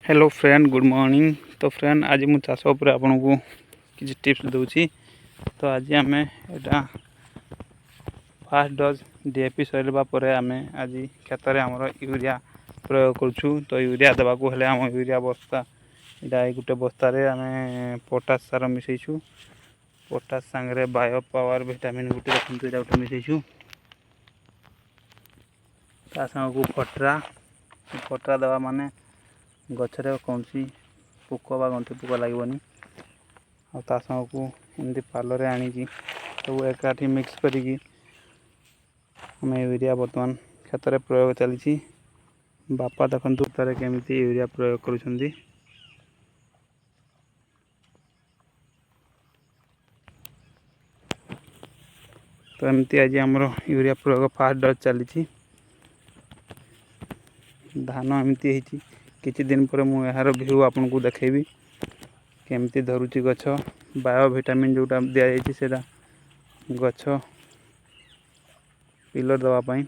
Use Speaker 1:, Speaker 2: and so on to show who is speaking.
Speaker 1: Hello friend, good morning. ତ friend, ଆଜି ମୁଁ ଚାଷ ଉପରେ ଆପଣଙ୍କୁ କିଛି ଟିପ୍ସ ଦେଉଛି। ତ ଆଜି ଆମେ ଏଇଟା ଫାର୍ଷ୍ଟ ଡୋଜ୍ ଡିଏପି ସରିବା ପରେ ଆମେ ଆଜି କ୍ଷେତରେ ଆମର ୟୁରିଆ ପ୍ରୟୋଗ କରୁଛୁ। ତ ୟୁରିଆ ଦେବାକୁ ହେଲେ ଆମ ୟୁରିଆ ବସ୍ତା ଏଇଟା, ଏଇ ଗୋଟେ ବସ୍ତାରେ ଆମେ ପଟାସ ସାର ମିଶାଇଛୁ। ପଟାସ ସାଙ୍ଗରେ ବାୟୋ ପାୱାର ଭିଟାମିନ୍ ଗୋଟେ, ଦେଖନ୍ତୁ, ଏଇଟା ଗୋଟେ ମିଶାଇଛୁ। ତା ସାଙ୍ଗକୁ ଫଟ୍ରା। ଫଟ୍ରା ଦେବା ମାନେ ଗଛରେ କୌଣସି ପୋକ ବା ଗଣ୍ଠି ପୋକ ଲାଗିବନି। ଆଉ ତା ସାଙ୍ଗକୁ ଏମିତି ପାଲରେ ଆଣିକି ସବୁ ଏକାଠି ମିକ୍ସ କରିକି ଆମେ ୟୁରିଆ ବର୍ତ୍ତମାନ କ୍ଷେତରେ ପ୍ରୟୋଗ ଚାଲିଛି। ବାପା ଦେଖନ୍ତୁ କ୍ଷେତରେ କେମିତି ୟୁରିଆ ପ୍ରୟୋଗ କରୁଛନ୍ତି। ତ ଏମିତି ଆଜି ଆମର ୟୁରିଆ ପ୍ରୟୋଗ ଫାର୍ଷ୍ଟ ଡୋଜ୍ ଚାଲିଛି। ଧାନ ଏମିତି ହେଇଛି। କିଛି ଦିନ ପରେ ମୁଁ ଏହାର ଭିଉ ଆପଣଙ୍କୁ ଦେଖେଇବି, କେମିତି ଧରୁଛି ଗଛ। ବାୟୋ ଭିଟାମିନ୍ ଯେଉଁଟା ଦିଆଯାଇଛି, ସେଇଟା ଗଛ ପିଲର ଦେବା ପାଇଁ।